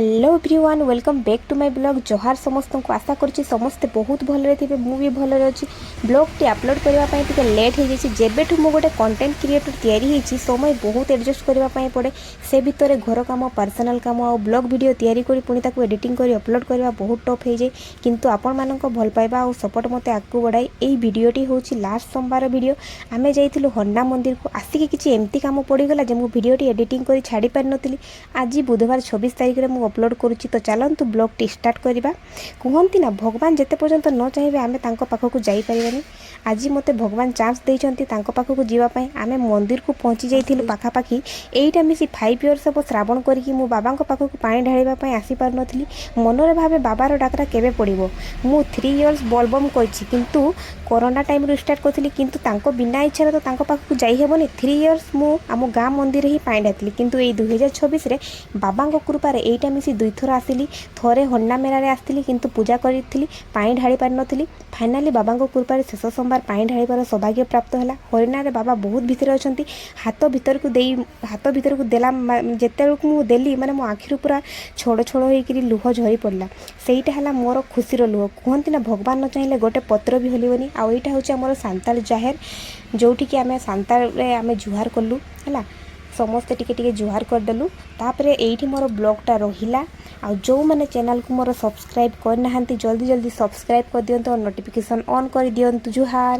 Hello everyone, welcome back to my vlog। ଜୁହାର ସମସ୍ତଙ୍କୁ। ଆଶା କରୁଛି ସମସ୍ତେ ବହୁତ ଭଲରେ ଥିବେ। ମୁଁ ବି ଭଲରେ ଅଛି। ବ୍ଲଗ୍ଟି ଅପଲୋଡ଼ କରିବା ପାଇଁ ଟିକେ ଲେଟ୍ ହେଇଯାଇଛି। ଯେବେଠୁ ମୁଁ ଗୋଟେ କଣ୍ଟେଣ୍ଟ କ୍ରିଏଟର୍ ତିଆରି ହେଇଛି, ସମୟ ବହୁତ ଆଡ଼ଜଷ୍ଟ କରିବା ପାଇଁ ପଡ଼େ। ସେ ଭିତରେ ଘର କାମ, ପର୍ସନାଲ୍ କାମ ଆଉ ବ୍ଲଗ୍ ଭିଡ଼ିଓ ତିଆରି କରି ପୁଣି ତାକୁ ଏଡ଼ିଟିଂ କରି ଅପଲୋଡ଼ କରିବା ବହୁତ ଟଫ୍ ହେଇଯାଏ। କିନ୍ତୁ ଆପଣମାନଙ୍କ ଭଲ ପାଇବା ଆଉ ସପୋର୍ଟ ମୋତେ ଆଗକୁ ବଢ଼ାଏ। ଏଇ ଭିଡ଼ିଓଟି ହେଉଛି ଲାଷ୍ଟ ସୋମବାର ଭିଡ଼ିଓ। ଆମେ ଯାଇଥିଲୁ ହରିନା ମନ୍ଦିରକୁ। ଆସିକି କିଛି ଏମିତି କାମ ପଡ଼ିଗଲା ଯେ ମୁଁ ଭିଡ଼ିଓଟି ଏଡ଼ିଟିଂ କରି ଛାଡ଼ି ପାରିନଥିଲି। ଆଜି ବୁଧବାର 26 ତାରିଖରେ ମୁଁ ଅପଲୋଡ଼ କରୁଛି। ତ ଚାଲନ୍ତୁ, ବ୍ଲଗ୍ଟି ଷ୍ଟାର୍ଟ କରିବା। କୁହନ୍ତି ନା, ଭଗବାନ ଯେତେ ପର୍ଯ୍ୟନ୍ତ ନ ଚାହିଁବେ, ଆମେ ତାଙ୍କ ପାଖକୁ ଯାଇପାରିବାନି। ଆଜି ମୋତେ ଭଗବାନ ଚାନ୍ସ ଦେଇଛନ୍ତି ତାଙ୍କ ପାଖକୁ ଯିବା ପାଇଁ। ଆମେ ମନ୍ଦିରକୁ ପହଞ୍ଚି ଯାଇଥିଲୁ ପାଖାପାଖି। ଏଇଟା ମିଶି 5 ଇୟର୍ସ ହେବ ଶ୍ରାବଣ କରିକି ମୁଁ ବାବାଙ୍କ ପାଖକୁ ପାଣି ଢାଳିବା ପାଇଁ ଆସିପାରୁନଥିଲି। ମନରେ ଭାବେ, ବାବାର ଡାକରା କେବେ ପଡ଼ିବ? ମୁଁ 3 ଇୟର୍ସ ବୋଲବମ୍ କରିଛି, କିନ୍ତୁ କରୋନା ଟାଇମ୍ରୁ ଷ୍ଟାର୍ଟ କରିଥିଲି। କିନ୍ତୁ ତାଙ୍କ ବିନା ଇଚ୍ଛାରେ ତ ତାଙ୍କ ପାଖକୁ ଯାଇହେବନି। 3 ଇୟର୍ସ ମୁଁ ଆମ ଗାଁ ମନ୍ଦିରରେ ହିଁ ପାଣି ଢାଳିଥିଲି। କିନ୍ତୁ ଏଇ 2026ରେ ବାବାଙ୍କ କୃପାରେ ଏଇଟା ମିଶି ଦୁଇଥର ଆସିଲି। ଥରେ ହନ୍ନା ମେଳାରେ ଆସିଥିଲି, କିନ୍ତୁ ପୂଜା କରିଥିଲି, ପାଣି ଢାଳି ପାରିନଥିଲି। ଫାଇନାଲି ବାବାଙ୍କ କୃପାରେ ଶେଷ ସୋମବାର ପାଣି ଢାଳିବାର ସୌଭାଗ୍ୟ ପ୍ରାପ୍ତ ହେଲା। ହରିନାରେ ବାବା ବହୁତ ଭିତରେ ଅଛନ୍ତି। ହାତ ଭିତରକୁ ଦେଇ, ହାତ ଭିତରକୁ ଦେଲା ଯେତେବେଳକୁ ମୁଁ ଦେଲି, ମାନେ ମୋ ଆଖିରୁ ପୁରା ଛଳ ଛଳ ହେଇକିରି ଲୁହ ଝରି ପଡ଼ିଲା। ସେଇଟା ହେଲା ମୋର ଖୁସିର ଲୁହ। କୁହନ୍ତି ନା, ଭଗବାନ ନ ଚାହିଁଲେ ଗୋଟେ ପତ୍ର ବି ହଲିବନି। ଆଉ ଏଇଟା ହେଉଛି ଆମର ସାନ୍ତାଳ ଜାହେର, ଯେଉଁଠିକି ଆମେ ସାନ୍ତାଳରେ ଆମେ ଜୁହାର କଲୁ। ହେଲା, ସମସ୍ତେ ଟିକେ ଟିକେ ଜୁହାର କରିଦେଲୁ। ତାପରେ ଏଇଠି ମୋର ବ୍ଲଗ୍ଟା ରହିଲା। ଆଉ ଯେଉଁମାନେ ଚ୍ୟାନେଲ୍କୁ ମୋର ସବସ୍କ୍ରାଇବ୍ କରିନାହାନ୍ତି, ଜଲ୍ଦି ଜଲ୍ଦି ସବସ୍କ୍ରାଇବ୍ କରିଦିଅନ୍ତୁ ଆଉ ନୋଟିଫିକେସନ୍ ଅନ୍ କରିଦିଅନ୍ତୁ। ଜୁହାର।